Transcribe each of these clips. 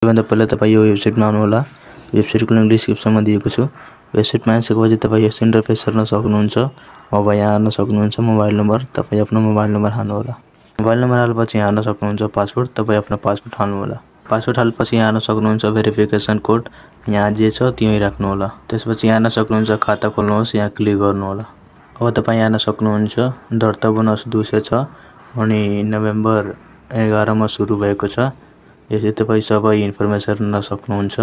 त्योभन्दा पहिला तपाईँ यो वेबसाइटमा आउनुहोला। वेबसाइटको लिंक डिस्क्रिप्सनमा दिएको छु। वेबसाइटमा आइसकेपछि तपाईँ यस्तो इन्टरफेस हेर्न सक्नुहुन्छ। अब यहाँ हेर्न सक्नुहुन्छ मोबाइल नम्बर। तपाईँ आफ्नो मोबाइल नम्बर हाल्नुहोला। मोबाइल नम्बर हालेपछि यहाँ हेर्न सक्नुहुन्छ पासवर्ड। तपाईँ आफ्नो पासवर्ड हाल्नुहोला। पासवर्ड हालेपछि यहाँ हेर्न सक्नुहुन्छ भेरिफिकेसन कोड। यहाँ जे छ त्यही राख्नुहोला। त्यसपछि यहाँ हेर्न सक्नुहुन्छ खाता खोल्नुहोस्, यहाँ क्लिक गर्नुहोला। अब तपाईँ यहाँ हेर्न सक्नुहुन्छ दर्ता बोनस 200 छ अनि नोभेम्बर 11 मा सुरु भएको छ। यसै तपाईँ सबै इन्फर्मेसन हेर्न सक्नुहुन्छ।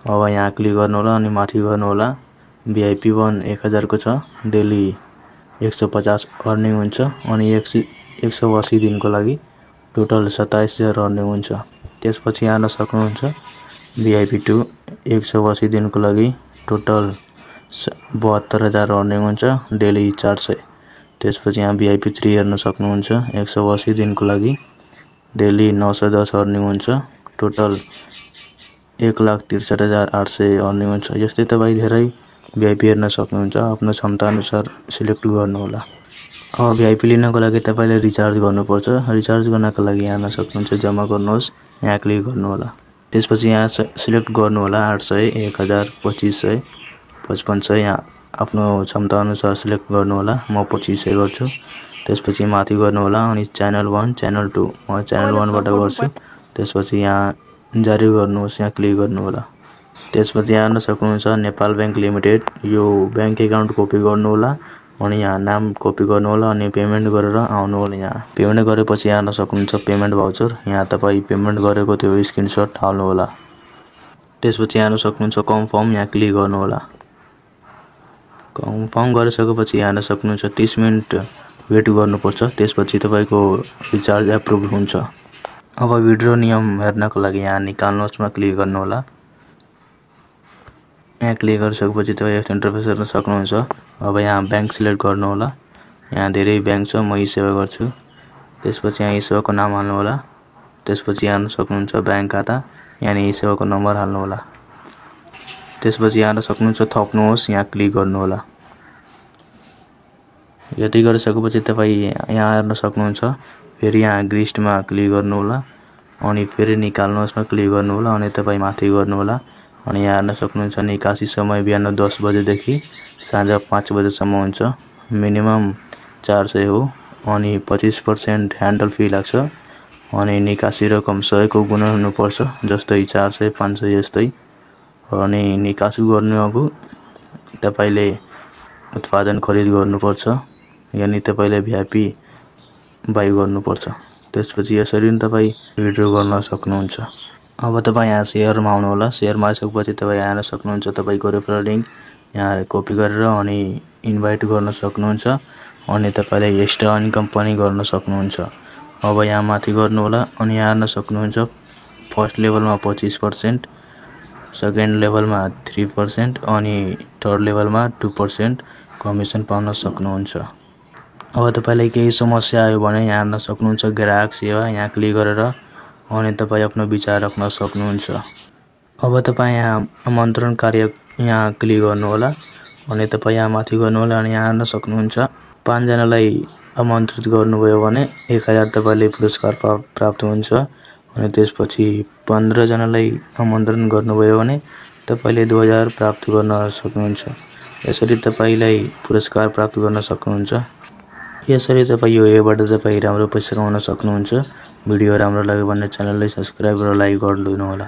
अब यहाँ क्लिक गर्नुहोला अनि माथि गर्नुहोला। VIP 1 1000 को छ। डेली 150 अर्निङ हुन्छ अनि 180 दिनको लागि टोटल 27000 अर्निङ हुन्छ। त्यसपछि यहाँ हेर्न सक्नुहुन्छ VIP 2 180 दिनको लागि टोटल 72000 अर्निङ हुन्छ, डेली 400। त्यसपछि यहाँ VIP 3 हेर्न सक्नुहुन्छ 180 दिनको लागि डेली 910 अर्निङ हुन्छ, टोटल 1,63,800 अर्निङ हुन्छ। यस्तै तपाईँ धेरै VIP हेर्न सक्नुहुन्छ। आफ्नो क्षमता अनुसार सिलेक्ट गर्नुहोला। अब VIP लिनको लागि तपाईले रिचार्ज गर्नुपर्छ। रिचार्ज गर्नको लागि यहाँ हेर्न सक्नुहुन्छ जम्मा गर्नुहोस्, यहाँ क्लिक गर्नुहोला। त्यसपछि यहाँ सिलेक्ट गर्नुहोला 800, 1000, 2500, 5500। यहाँ आफ्नो क्षमता अनुसार सिलेक्ट गर्नुहोला। म 2500 गर्छु। त्यसपछि माथि गर्नुहोला अनि च्यानल 1, च्यानल 2 म च्यानल 1 बाट गर्छु। त्यसपछि यहाँ जारी गर्नुहोस्, यहाँ क्लिक गर्नुहोला। त्यसपछि यहाँ हेर्न सक्नुहुन्छ नेपाल बैंक लिमिटेड। यो बैंक एकाउन्ट कपी गर्नुहोला अनि यहाँ नाम कपी गर्नुहोला अनि पेमेन्ट गरेर आउनुहोला। यहाँ पेमेन्ट गरेपछि यहाँ हेर्न सक्नुहुन्छ पेमेन्ट भाउचर। यहाँ तपाईँ पेमेन्ट गरेको त्यो स्क्रिनशट हाल्नुहोला। त्यसपछि यहाँ हेर्न सक्नुहुन्छ कन्फर्म, यहाँ क्लिक गर्नुहोला। कन्फर्म गरिसकेपछि यहाँ हेर्न सक्नुहुन्छ 30 मिनेट वेट गर्नुपर्छ। त्यसपछि तपाईको रिचार्ज एप्रुभ हुन्छ। अब विड्रो नियम हेर्नको लागि यहाँ निकाल्नुहोस्मा क्लिक गर्नुहोला। यहाँ क्लिक गरिसकेपछि तपाईँ यस्तो इन्टरफेस हेर्न सक्नुहुन्छ। अब यहाँ बैंक सिलेक्ट गर्नुहोला। यहाँ धेरै बैंक छ, म ई-सेवा गर्छु। त्यसपछि यहाँ ई-सेवाको नाम हाल्नुहोला। त्यसपछि यहाँ हेर्न सक्नुहुन्छ बैंक खाता, यहाँ ई-सेवाको नम्बर हाल्नुहोला। त्यसपछि यहाँ हेर्न सक्नुहुन्छ थप्नुहोस्, यहाँ क्लिक गर्नुहोला। यति गरिसकेपछि तपाईँ यहाँ हेर्न सक्नुहुन्छ फेरि यहाँ लिस्टमा क्लिक गर्नुहोला अनि फेरि निकाल्नुहोस्मा क्लिक गर्नुहोला अनि तपाईँ माथि गर्नुहोला अनि यहाँ हेर्न सक्नुहुन्छ निकासी समय बिहान 10 बजेदेखि साँझ 5 बजेसम्म हुन्छ। मिनिमम 400 हो अनि 25% ह्यान्डल फी लाग्छ अनि निकासी रकम 100 को गुणा हुनुपर्छ, जस्तै 400, 500 यस्तै। अनि निकासी गर्नुअघि तपाईले उत्पादन खरिद गर्नुपर्छ, यानी तपाईले VIP बाइ गर्नुपर्छ। त्यसपछि यसरी नै तपाईँ विड्रो गर्न सक्नुहुन्छ। अब तपाईँ यहाँ शेयरमा आउनुहोला। शेयरमा आइसकेपछि तपाईँ यहाँ हेर्न सक्नुहुन्छ तपाईको रेफरल लिंक यहाँ कपी गरेर अनि इन्भाइट गर्न सक्नुहुन्छ अनि तपाईले एक्स्ट्रा इन्कम पनि गर्न सक्नुहुन्छ। अब यहाँ माथि गर्नुहोला अनि यहाँ हेर्न सक्नुहुन्छ फर्स्ट लेभलमा 25%, सेकेन्ड लेभलमा 3% अनि थर्ड लेभलमा 2% कमिसन पाउन सक्नुहुन्छ। अब तपाईलाई केही समस्या आयो भने यहाँ हेर्न सक्नुहुन्छ ग्राहक सेवा, यहाँ क्लिक गरेर अनि तपाईँ आफ्नो विचार राख्न सक्नुहुन्छ। अब तपाईँ यहाँ आमन्त्रण कार्य यहाँ क्लिक गर्नुहोला अनि तपाईँ यहाँ माथि गर्नुहोला अनि यहाँ हेर्न सक्नुहुन्छ 5 जनालाई आमन्त्रित गर्नुभयो भने 1000 तपाईले पुरस्कार प्राप्त हुन्छ अनि त्यसपछि 15 जनालाई आमन्त्रण गर्नुभयो भने तपाईले 2000 प्राप्त गर्न सक्नुहुन्छ। यसरी तपाईलाई पुरस्कार प्राप्त गर्न सक्नुहुन्छ। यसरी तपाईँ यो एबाट तपाईँ राम्रो पैसा कमाउन सक्नुहुन्छ। भिडियो राम्रो लाग्यो भने च्यानललाई सब्स्क्राइब र लाइक गरिदिनु होला।